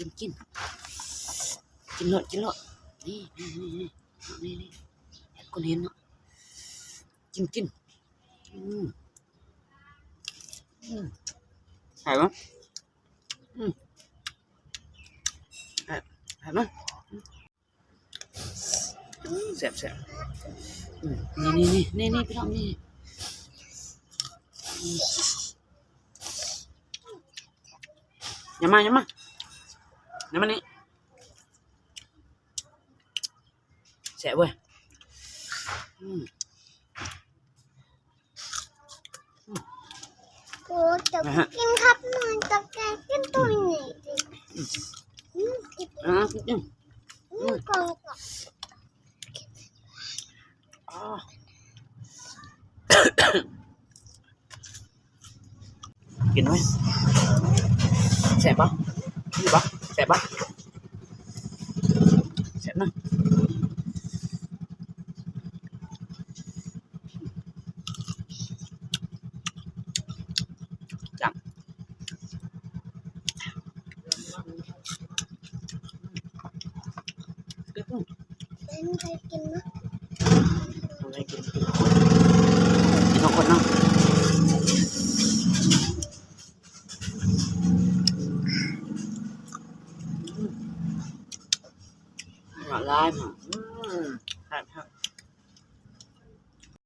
ກິນ ກິນ ກິນໂລດ ກິນໂລດ ນີ້ ນີ້ ນີ້ ນີ້ ນີ້ ໃຫ້ຄົນເຫັນເນາະ ກິນ ກິນ ອືມ ອືມ ແຊບບໍ່? ອືມ ແຊບ ແຊບ ອືມ ແຊບ ແຊບ ອືມ ນີ້ ນີ້ ນີ້ ນີ້ ພີ່ນ້ອງ ນີ້ ອືມ ຫຍັບມາ ຫຍັບມາ ຫຍັບມານີ້ ແຊບເວີຍ ອືມ ໂອ້ ຈະກິນຄັບ ມັນຈະແກງກິນໂຕນີ້ ອືມ ອືມ ກິນ ອ່າ ກິນ ອືມ ກອງ ອ່າ ກິນໄວ້ ແຊບບໍ່? ດີບໍ່? ແຊບບໍ່? ແຊບນະ ຈ້ຳ ເປັນໃຜ